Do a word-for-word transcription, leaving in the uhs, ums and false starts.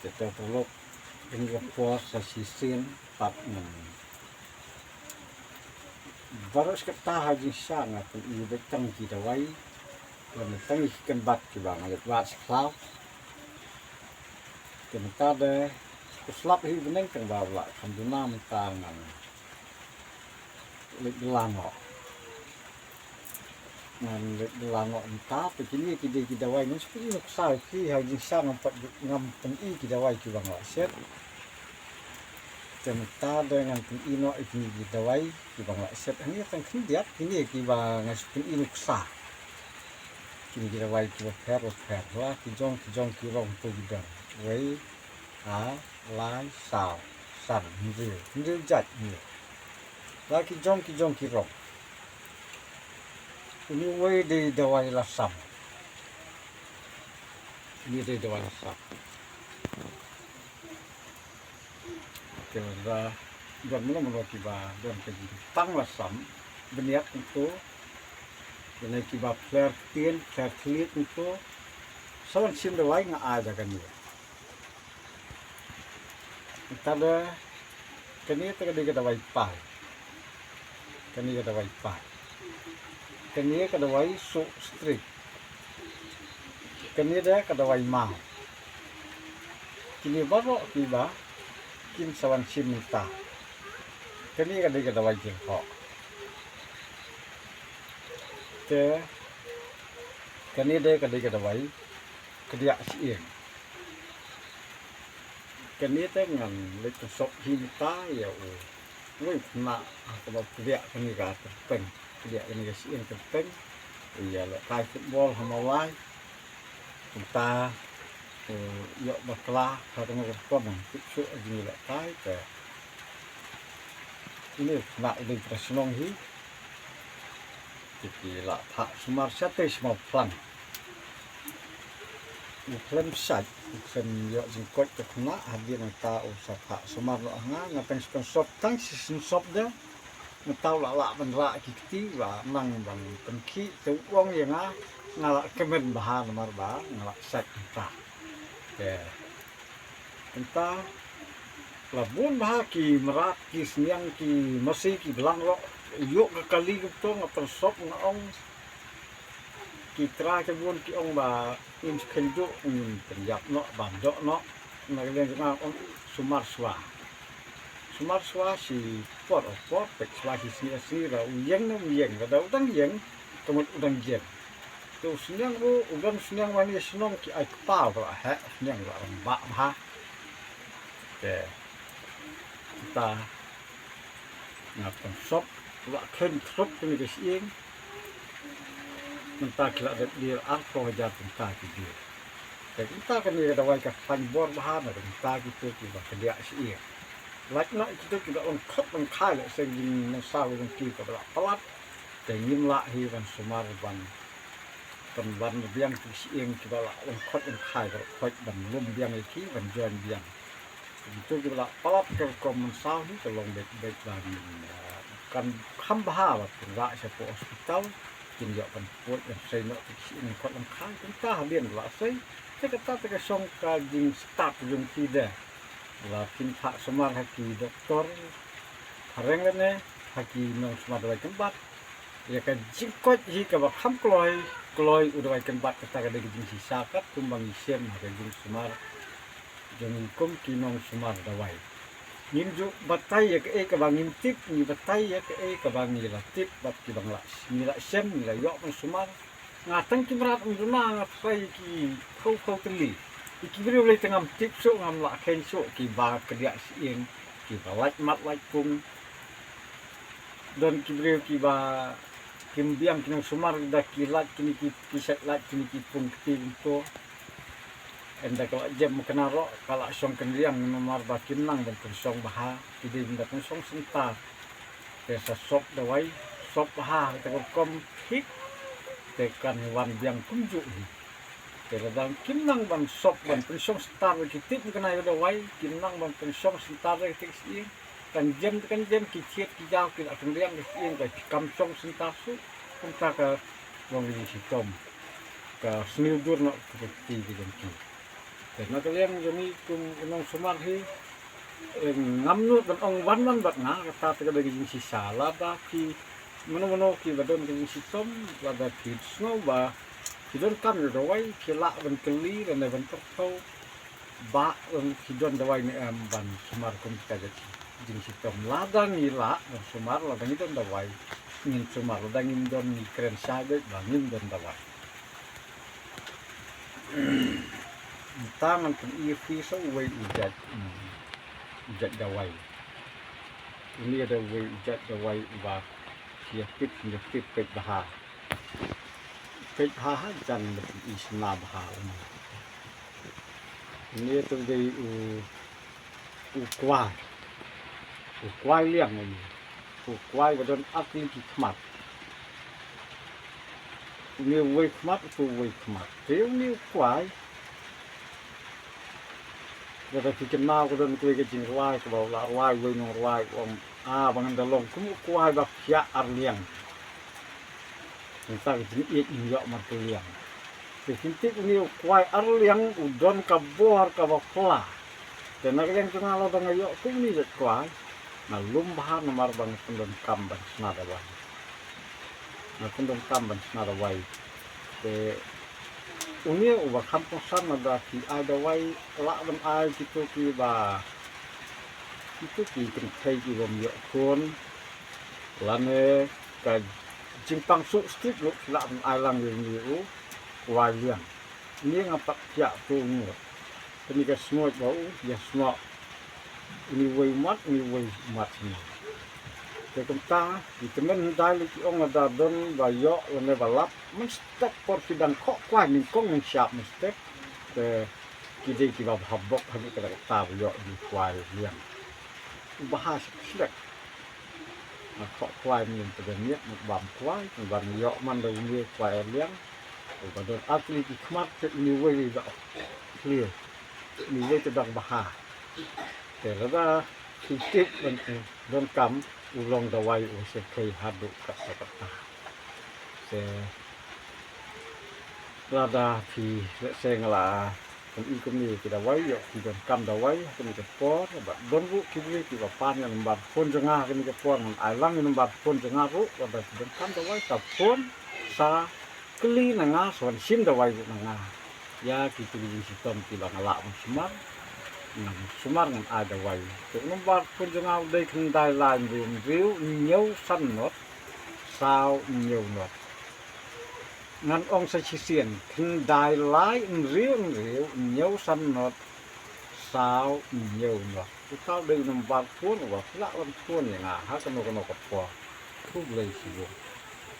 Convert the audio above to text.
Te te paralok, kane ka por sa shisien pat ngan. Baroh shi katta ha jingshisha nga pyni beit tang ki dawai. Ngan tang ki kynbat kiba nga leit wad sha khlaw. Te mynta de u slap hi u bneng tang ba u la kham duna mynta ngan leit bylla noh. Ngan leit bylla noh mynta, te kine ki dei ki dawai ngan shu pyni nuksa ïa ki ha jingshisha ngam pat ngam pyni ki dawai kiba nga la set. Te mynta de ngan pyni noh ïa kine ki dawai kiba nga la set hangne tang khyndiat, kine kiba nga shu pyni nuksa. Kine ki dawai kiba pher ba pher, la ki jong ki jong ki rong to ki don. Wei, ar, lai, saw, san, hynriew, hynriew jait hynriew. La ki jong ki jong ki rong. Une uwei dei dawai lasam. Une dei dawai lasam. Te lada don mano mano kiba don ka jingtang lasam bniat kumto, lane kiba pler ktien pler thylliej kumto, sa wan shim dawai nga ai da kane. Mynta de kane te ka dei ka dawai pai. Kane ka dawai pai. Kane ka dawai suh strik. Kane de ka dawai maw. Kine baroh kiba kin sa wan shim mynta. Kane ka dei ka dawai jingkhoh. Te kane de ka dei ka dawai kdiah shyieng. Kane te ngan leit pynsop hi mynta ïa u wei u khynnah ha kaba kdiah kane ka tyrpeng, kdiah kane ka shyieng tyrpeng ïa lehkai football ha Mawlai. Mynta u ïoh bakla ha kane ka rukom, tip shuh ha jingïalehkai te une u khynnah u dei u trai shnong hi. Te ki la phah sumar shatei sha Mawphlang. U khlem shait, u khlem ïoh jingkoit ka khynnah, hadien nangta u sa phah sumar noh ha nga, nga tang shu pynsop, tang shi sien sop de. Nangta u la lah ban rah ki kti, u la nang ban pynkhih, te u ong ïa nga, nga la kmen bha namar ba nga la shait nangta. Te mynta la bun bha ki mrad, ki sniang, ki masi, ki blang ruh. Ïoh ka kali kumto nga pynsop nga ong ki trai ki bun ki ong ba ngin sa kheiñ duh, ngin pynïap noh ban doh noh. Na ka liang jong nga ong sumar shuwa. Sumar shuwa shi por por, peit shuwa shi sngi sngi, lada u ïeng ne um ïeng, lada u dang ïeng ka mut u dang ïeng. Te u sniang ruh u don sniang mane shnong ki ai kpa ba la heh, sniang ba rangbah bha. Te mynta nga pynsop la kheiñ khrup kane ka shyieng. Mynta ki la dep dier arphew hajar tyngka ki dier. Te mynta kane ka dawai ka khlaiñ bor bha na ka bynta kito kiba kdiah shyieng. Lait noh ïa kito kiba long khot long khai, lehse ka jingmynsaw jong ki kaba la palat. Te ngim lah hi ban sumar ban pynban biang ki shyieng kiba la long khot long khai, ba la khoit ban lum biang ïa ki, ban join biang. Kito kiba la palat ka rukom mynsaw hi ka long beit beit ba ngin, eh, kan kham bha ba kin rah shapoh hospital, kin ïoh ban poi ban sei noh ki shyieng long khot long khai. Te mynta hadien ba la sei, te kata te ka shong ka jingstad jong ki de. La phin phah sumar ha ki doktor phareng lane ha ki nongsumar dawai kynbat. Ïa ka jingkoit hi kaba kham kloi kloi u dawai kynbat, kata ka dei ka jingshisha katkum ba ngi shem ha ka jingsumar jong ngi kum ki nongsumar dawai. Ngim ju batai ïa kaei kaba ngim tip, ngi batai ïa kaei kaba ngi la tip bad kiba ngi la, ngi la shem, ngi la ïoh ban sumar. Nga tang ki mrad ym duna, nga tharai ki phew phew tylli. Ïa ki briew lei te ngam tip shuh, ngam lah kheiñ shuh, kiba kdiah shyieng, kiba lait mat lait pung. Don ki briew kiba kim biang ki nongsumar da ki lait kine ki, ki sait lait kine ki pung kti kumto. Ynda ka la jem makna ruh ka la shong kynriang namar ba kim nang ban pynshong bha, ki dei ban da pynshong syntar. Te sa sop dawai, sop bha ha kata ka rukom thik, te kan wan biang kumjuh hi. Te lada kim nang ban sop ban pynshong syntar, ba ki tip makna ïa ka dawai, kim nang ban pynshong syntar ïa kata ka shyieng. Kan jem te kan jem, ki thied ki jaw ki la kynriang ka shyieng, ka kam shong syntar shuh. Kumta ka long ka jingshitom, ka sniew dur noh ka kti ka jong ki. Te na ka liang jong ngi kum u nongsumar hi, eh, ngam nud ban ong wan wan bad nga, kata te ka dei ka jingshisha. Lada ki mano mano kiba don ka jingshitom, lada ki sngew ba ki donkam ïa dawai, ki lah ban kylli lane ban pyrkhat ba, em, ki don dawai ne em ban sumar kum kita ka jingshitom. Lada ngi lah ban sumar, lada ngi don dawai, ngin sumar, lada ngim don, ngi kren shai beit ba ngim don dawai. Mynta ngan pyni ïa phi sa uwei u jait, mm, u jait dawai. Une dei uwei u jait dawai uba ki ïa tip, ki ïa tip peit bha. Peit bha hajan, da pyni shynna bha une. Une te dei u, u kwai. U kwai liang une. U kwai ba don ar tylli ki khmat. Une uwei khmat, uto uwei khmat. Te une u kwai, lada phi kynmaw, ka don kawei ka jingrwai kaba u la rwai uwei u nongrwai, u ong, ah, ba ngan da long kum u kwai ba phiah ar liang. Mynta ka jingïeit ngin ïoh markylliang. Te phin tip une u kwai ar liang u don ka bor kaba pla. Te na ka liang jong nga, lada nga ïoh kum une u jait kwai, nga lum bha namar ba nga pyndonkam ban shna dawai. Nga pyndonkam ban shna dawai. Te une uba kham kongsan, lada phi ai dawai, lah ban ai kito kiba, kito ki kynthei ki bym ïoh khun, lane ka jingpang suk stick ruh, phi lah ban ai lang ïa une u kwai liang. Une nga pat phiah to u ngut. Kane ka sngoit ba u ïa snoh. Une uwei u mat, une uwei u mat snoh. Te kumta, ki tymmen hyndai lei ki ong, lada don ba ïoh lane ba lap, mynstep por phi dang khoh kwai nyngkong nyngshap mynstep. Te ki dei kiba bha bok haduh katta katta ba ïoh une u kwai liang. U bha shisha. Nga khoh kwai, mynta ka miet nga bam kwai, nga ban ïoh man da une u kwai ar liang. Uba don ar tylli ki khmat, te une uwei ba clear. Une uwei te dang bha. Te lada phi tip ban donkam, u long dawai u shyrkhei haduh katta katta. Te lada phi, let's say, nga la pyni kumne ki dawai, ïoh ki donkam dawai ha kane ka por, bad don ruh ki briew kiba pan ïa u number phone jong nga ha kane ka por, ngan ai lang ïa u number phone jong nga ruh, lada ki donkam dawai, sa phone, sa kylli na nga, sa wan shim dawai ruh na nga. Ïa kito ki jingshitom kiba nga lah ban sumar, ngan sumar, ngan ai dawai. Te u number phone jong nga u dei khyndai lai hynriew hynriew hynñiew san nod saw hynñiew nod. Ngan ong sa shisien, khyndai lai hynriew hynriew hynñiew san nod saw hynñiew nod. Uta u dei u number phone uba phi lah ban phone ïa nga ha kano kano ka por. Khublei shibun.